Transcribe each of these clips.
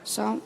Sam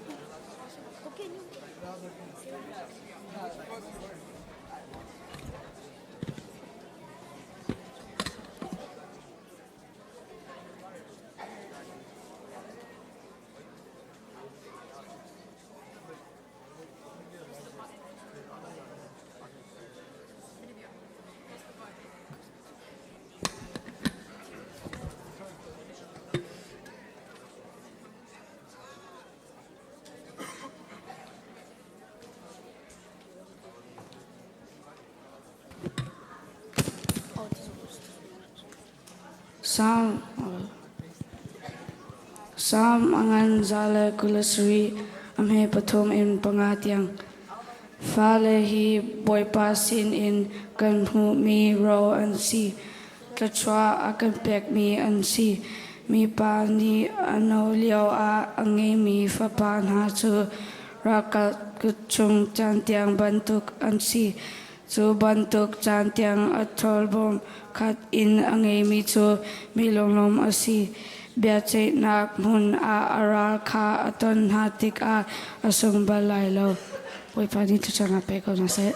Sam Sam a ngan 127 a hme pathum in panga tiang. Fale hi Bawipa sinin kan hmuhmi ro an si. Thluachuah a kan pekmi an si. Mipa nih a no lio ah a ngeimi fapa hna cu ralkap kut chung cantiang bantuk an si. Cu bantuk cantiang a ṭhawlbawm khat in a ngeimi cu mi lunglawm a si. Biaceihnak hmun ah a ral kha a ton hna tikah a sung bal lai lo. Bawipa nih thluachuahnak pe ko hna seh.